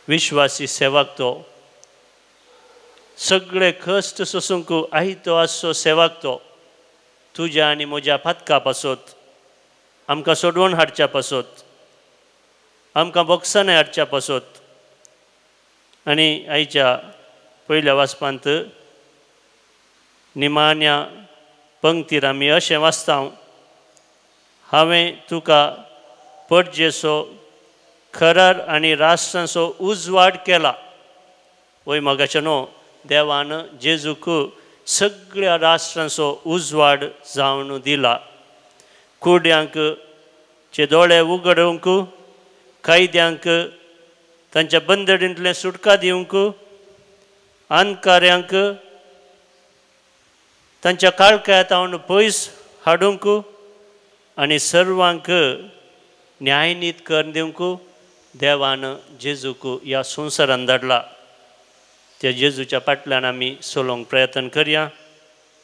विश्वासी सेवक तो, सगळे कश्ट सोसूंक आयतो आसचो सेवक तो, तुज्या आनी म्हज्या पातका पासत आमकां सोडवून हाडच्या पासत, आमकां बोक्सांनी हाडच्या पासत. आनी आयच्या पयल्या वाचपांत निमाण्या पंक्तीर आमी अशें वाचता, हांवें तुका पडजेचो खरार आनी राष्ट्रांचो उजवाड केला. वय मोगाचें न्हू देवान जेजूक सगळ्या राष्ट्रांचो उजवाड जावन दिला. कुड्यांक चे दोळे उगडूंक, कायद्यांक तांच्या बंदडींतलें सुटका दिवंक, अणकाऱ्यांक तांच्या काळख्यांत पयस हाडूंक आनी सर्वांक न्यायनीत करून दिवंक देवान जेजूक ह्या संवसारान धाडला. त्या जेजूच्या फाटल्यान आमी चलोवंक प्रयत्न करया,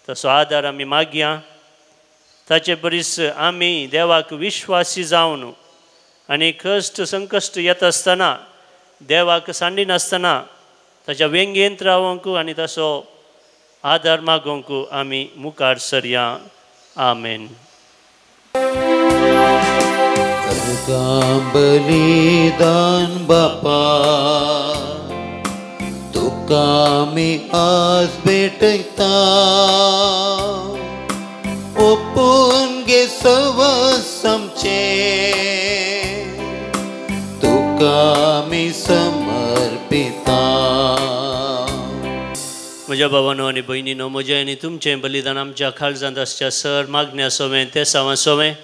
तसो आदार आमी मागया. ताचे बरीच आमी देवाक विश्वासी जावन आनी कश्ट संकश्ट येता आसतना देवाक सांडिनासतना ताच्या वेंगेंत रावंक आनी तसो आदार मागोवंक आमी मुखार सरया. आमेन. बलिदान बापा तुका आमी आज भेटयता, ओपून गे सवस आमचें तुका आमी समर्पिता. म्हज्या भावानो आनी भयणीनो, म्हजें आनी तुमचें बलिदान आमच्या काळजांत आसच्या सर मागण्या सोवें तेसांवा सोवें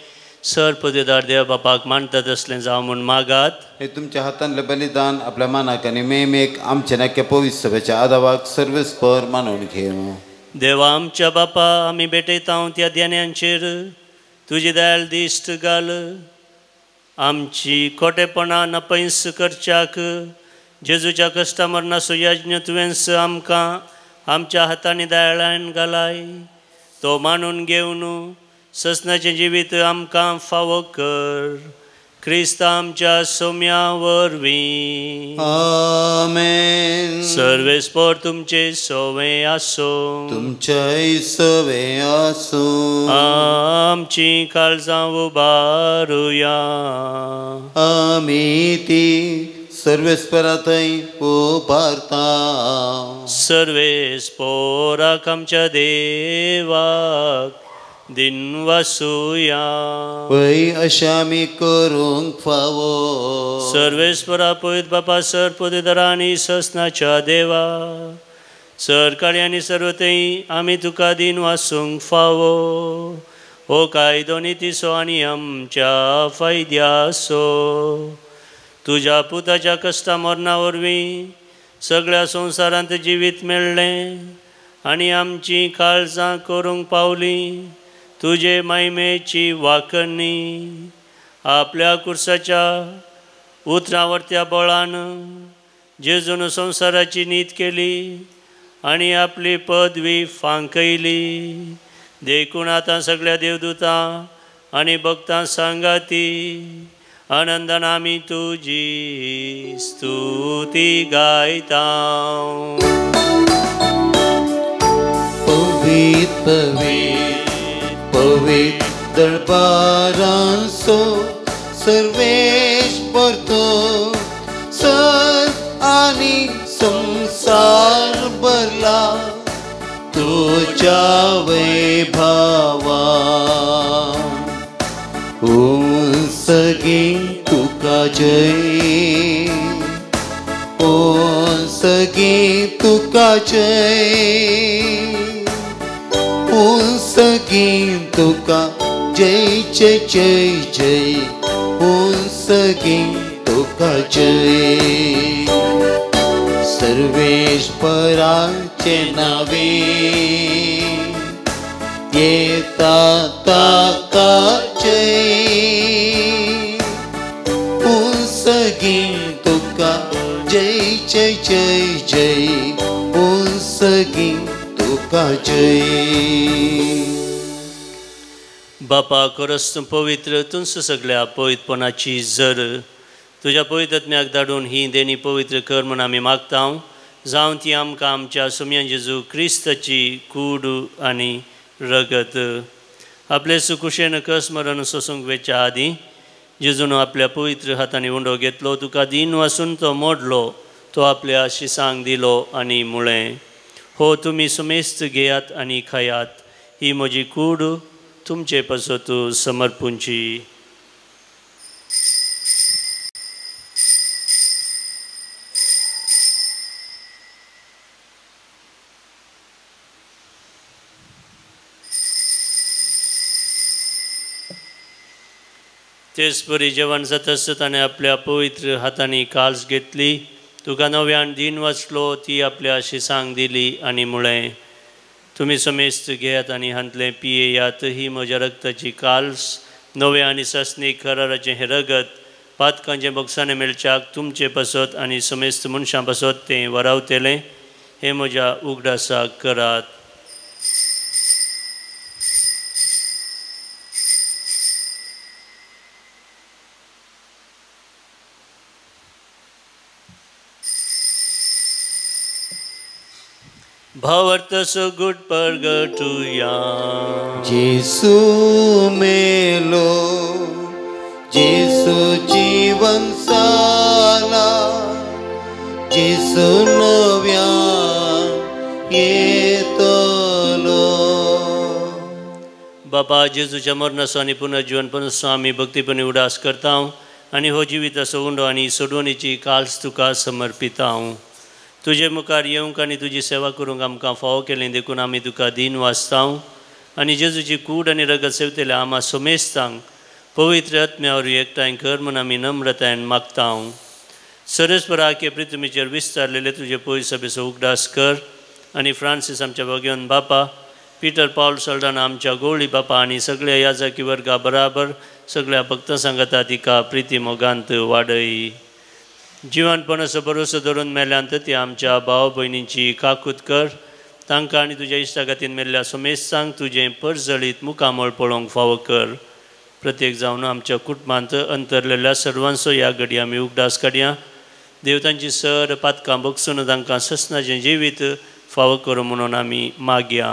सर पदवेदार देव बापाक मानतात असलें जावं म्हूण मागात. हे तुमच्या हातांतलें बलिदान आपल्या मानाक आनी मेमेक आमच्या नाक्या पवित्र सभेच्या आदावाक सर्वेस्पर मानून घेवं. देवा आमच्या बापा, आमी भेटयता त्या ध्यान्यांचेर तुजी दयाल दिश्ट घाल. आमची खोटेपणां नपैस करच्याक जेजूच्या कश्टा मरणाचो यज्ञ तुवेंच आमकां आमच्या हातांनी दयाळान घालाय. तो मानून घेवन ससनाचें जिवीत आमकां फावो कर. क्रिस्त आमच्या सोम्या वरवीं. आमेन. सर्वेस्पर तुमचे सोवे आसूं. तुमच्याय सोवे आसूं. आमची काळजां उबारुया. आमी ती सर्वेस्परा थंय उबारता. सर्वेस्पोराक आमच्या देवाक दिनवासुया. वय अशें आमी करूंक फावो. सर्वेस्परा पयत बापा सर पदवेदारा आनी ससनाच्या देवा, सरकाळी आनी सर्वथंय आमी तुका दिनवासूंक फावो. हो कायदो नितीचो आनी आमच्या फायद्याचो. तुज्या पुताच्या कश्टा मरणा वरवीं सगळ्या संवसारांत जिवीत मेळ्ळें. आनी आमचीं काळजां करूंक पावलीं तुजे मायमेची वाकणी. आपल्या कुर्साच्या उतरां वरत्या बळान जेजून संवसाराची नीत केली आनी आपली पदवी फांकयली. देखून आतां सगळ्या देवदूतां आनी भक्तां सांगाती आनंदान आमी तुजी स्तुती गायता. पवित्र पवित्र पवित्र दरबारांसो सर्वेश परतो सर आनी संसार भरला तुझ्या वैभवा. सगी तुका जय, ओ सगी तुका जय, ओ सगी तुका जय जय जय जय, ओ सगी तुका जय. सर्वेश्वराचे नावे येता ताका जय, ओ सगी तुका जय जय जय जय, ओ सगी तुका जय. बापा खरंच तूं पवित्र, तूंच सगळ्या पवित्रपणाची जर तुज्या पवित्रत्म्याक धाडून ही देणी पवित्र कर म्हूण आमी मागता. जावं ती आमकां आमच्या सोम्या जेजू क्रिस्ताची कूड आनी रगत. आपले सुकुशेन कस मरण सोसूंक वेच्या आदीं जेजून आपल्या पवित्र हातांनी उंडो घेतलो, तुका दीन वासून तो मोडलो, तो आपल्या शिसांक दिलो आनी मुळें, हो तुमी सुमेस्त घेयात आनी खायात, ही म्हजी कूड तुमचे पासत समर्पूंची. तेच परी जेवण जाता ताणें आपल्या पवित्र हातांनी काल्स घेतली, तुका नव्यान दीन वाचलो, ती आपल्या शिसांक दिली आनी मुळें, तुमी समेस्त घेयात आनी हांतलें पियेयात, ही म्हज्या रक्ताची काल्स, नव्या आनी सासणीक कराराचें हें रगत पातकांचें बोगसाणें मेळच्याक तुमचे पासत आनी समेस्त मनशां पासत तें वरावतेलें. हें म्हज्या उगडासाक करात. भावार्थ सगुट परगटुया. जेसू मेलो, जेसू जीवन साला, जेसू नव्या येतलो. बापा जेजूच्या मरणाचो आनी पुनर्जीवनपणाचो आमी भक्तीपणी उडास करता आनी हो जिविताचो उंडो आनी सोडवणीची काल्स तुका समर्पिता. तुजे मुखार येवंक आनी तुजी सेवा करूंक आमकां फावो केली देखून आमी तुका दीन वाचता आनी जेजूची कूड आनी रगत सेवतल्या आमा सोमेस्तांक पवित्र आत्म्या वरवीं एकठांय कर म्हूण आमी नम्रतायेन मागता. सरस्पर आखे पृथ्वीचेर विस्तारलेले तुजे पयस सभेचो उगडास कर आनी फ्रांसीस आमच्या भगवान बापा, पीटर पावल सल्डाना आमच्या गोवळी बापा आनी सगळ्या याजकी वर्गा बराबर सगळ्या भक्तां सांगता तिका प्रिती मोगांत वाडय. जिवनपणाचो भरोसो धरून मेल्यांत ती आमच्या भाव भयणींची काकूत कर, तांकां आनी तुज्या इश्टागतीन मेल्ल्या सोमेस्तांक तुजें परजळीत मुखामळ पळोवंक फावो कर. प्रत्येक जावन आमच्या कुटुंबांत अंतरलेल्या सर्वांचो ह्या घडये आमी उगडास काडया. देव तांची सर पातकां बगसून तांकां ससनाचें जिवीत फावो करूं म्हणून आमी मागया.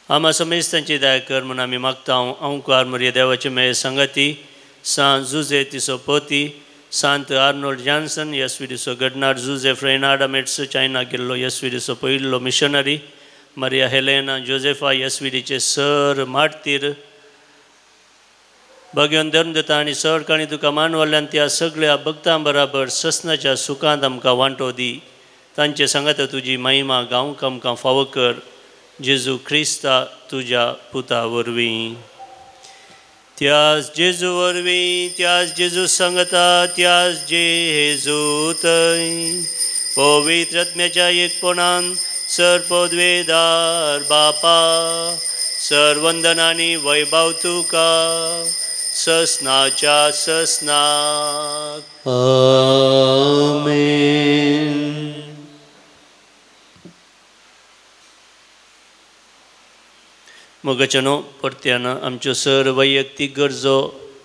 आमा समेस्तांची दया कर म्हूण आमी मागता. अंकार मरिया देवाचे मेळ सांगाती, सां जुजे तिसो पती, सांत आर्नोल्ड जॉन्सन एस.वी.डीचो गडनार, जुजे फ्रेनाडा मेट्स चायना गेल्लो एस.वी.डीचो पयिल्लो मिशनरी, मारिया हेलेना जोजेफा एस.वी.डीचे सर मार्तीर, भगवान धर्म दिता आनी सर काणी तुका मानवल्यान त्या सगळ्या भक्तां बराबर ससनाच्या सुखांत आमकां वांटो दी. तांचे सांगाता तुजी महिमा गावंक आमकां फावो कर, जेजू क्रिस्ता तुज्या पुता वरवीं. त्यास जेजू वरवीं, त्यास जेजू सांगता, त्यास जेजू थंय पवित्र आत्म्याच्या एकपणान सर पदवेदार बापा सर वंदनानी वैभव तुका ससनाच्या ससनाक आमेन। मोगाच्यानो परत्यान आमच्यो सर वैयक्तीक गरजो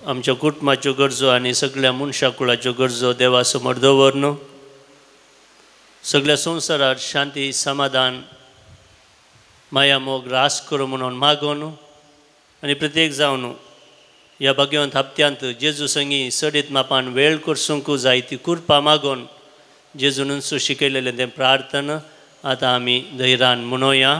आमच्या कुटुंबाच्यो गरजो आनी सगळ्या मनशा कुळाच्यो गरजो देवा समोर दवर सगळ्या संवसारार शांती समाधान माया मोग रास करूं म्हणून मागोन आनी प्रत्येक जावन ह्या भाग्यवंत हप्त्यांत जेजू संगी सडीत मापान वेळ करसूंक जाय ती कृपा मागोन जेजून शिकयलेलें तें प्रार्थना आतां आमी धैर्यान म्हणोया।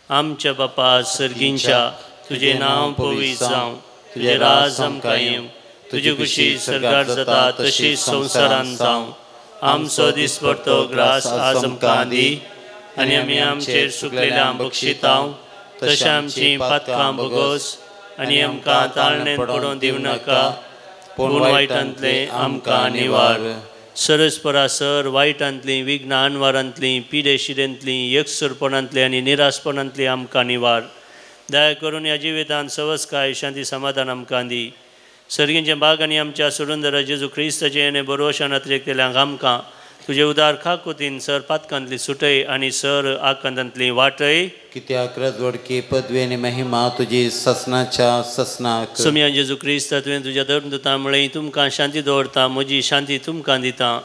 आमच्या बापा सर्गींच्या तुजें नांव पवित्र जावं, तुजें राज आमकां येवं, तुजी खुशी सर्गार जाता तशी संवसारान जावं। आमचो दिसपडतो ग्रास आज आमकां दी आनी आमी आमचेर सुकलेल्या बक्षितांव तशें आमचीं पातकां भोगोस आनी आमकां ताळणेन पडोवन दिवं नाका पूण वायटांतलें आमकां निवार। सरस्परा सर वायटांतलीं विघ्न अनवारांतलीं पिडेशिरेंतलीं एकसुरपणांतलीं आनी निराशपणांतलीं आमकां निवार। दया करून ह्या जिवितांत सवसकाय शांती समाधान आमकां दी। सर्गींचे बाग आनी आमच्या सुरुंदरा जेजू क्रिस्ताचें आनी बरोवशान अतिरेकतल्यांक आमकां तुजे उदार खाकुतीन सर पातकांतली सुटय आनी सर आकांतांतली वाटय। कित्याक रजवडकी पदवी आनी महिमा तुजी ससनाच्या ससनाक। सोमया जेजू क्रिस्ता तुवें तुज्या धर्मदूतां म्हळें तुमकां शांती दवरता म्हजी शांती तुमकां दिता।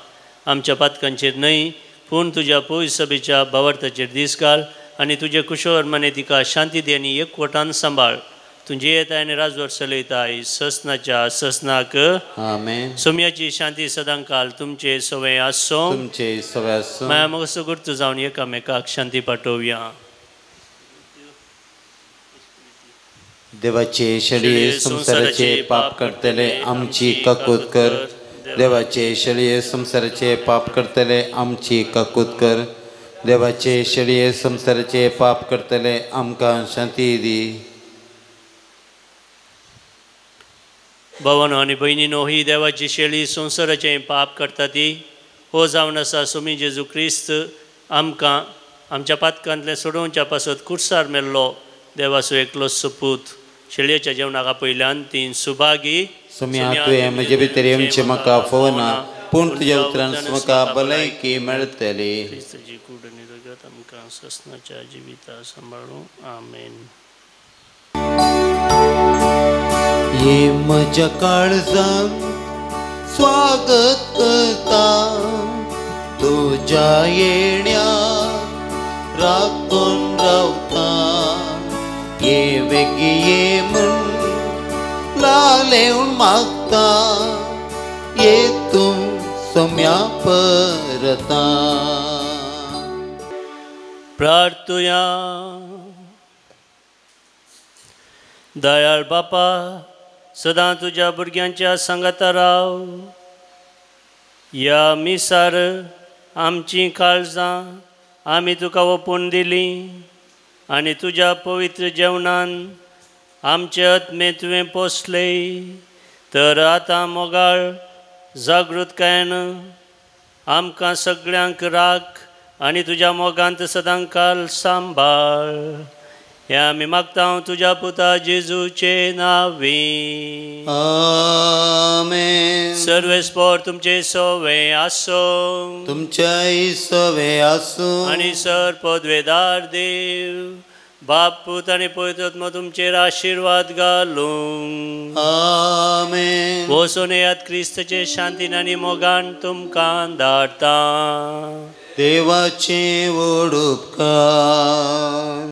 आमच्या पातकांचेर न्हय पूण तुज्या पवित्र सभेच्या भावार्थाचेर दीस घाल आनी तुजे कुशोर मने तिका शांती दी आनी एकवटान सांबाळ। तुजी येताय आनी राजवट चलयताय ससनाच्या ससनाक आमेन। सोमयाची शांती सदांकाल तुमचे सवय आसूं तुमचे सवय आसूं। माया मोगाचो गुर्त जावन एकामेकाक शांती पाठोवया। देवाचे शेळये संवसाराचे पाप करतले आमची काकूत कर। देवाचे शेळये संवसाराचे पाप करतले आमची काकूत कर। देवाचे शेळये संवसाराचे पाप करतले आमकां शांती दी। भावानो आनी भयणीनो ही देवाची शेळी संवसाराचें पाप करता ती हो जावन आसा सोमी जेजू क्रिस्त आमकां आमच्या पातकांतलें सोडोवच्या पासत कुर्सार मेल्लो देवाचो एकलो सपूत। शेळयेच्या जेवणाक आपयल्यान ती सुभागी। सोम्या तुवें म्हजे भितर येवचें म्हाका फोवना पूण तुज्या उतरान म्हाका भलायकी मेळटली। क्रिस्ताची कूड आनी रगत आमकां ससनाच्या जिविता सांबाळूं। आमेन। ये म्हज्या काळजांत स्वागत करता तुज्या येण्याक राखून रावता। ये वेगी ये म्हूण लालेवन मागता ये तूं सोम्या परता। प्रार्थुया। दयाळ बापा सदां तुज्या भुरग्यांच्या सांगाता राव। ह्या मिसार आमचीं काळजां आमी तुका ओपून दिलीं आनी तुज्या पवित्र जेवणान आमचे आत्मे तुवें पोसले तर आतां मोगाळ जागृतकायेन आमकां सगळ्यांक राख आनी तुज्या मोगांत सदांकाल सांबाळ। हें आमी मागता तुज्या पुता जेजूचे नांवी आमेन। सर्वेस्पोर तुमचे सवे आसूं तुमच्याय सवे आसूं आनी सर पदवेदार देव बाप पूत आनी पवित्र आत्मो तुमचेर आशिर्वाद घालूं। आमेन। वचून येयात क्रिस्ताचे शांतीन आनी मोगान तुमकां धाडटा। देवाचे व्हड उपकार।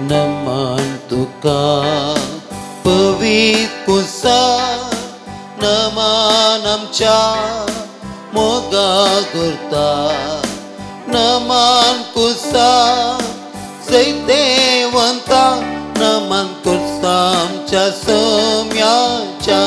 नमन तुका पवित्र कुसा नमन आमच्या मोगा करता। नमन कुसा जैतेवंता नमन कुसा आमच्या सोम्याच्या।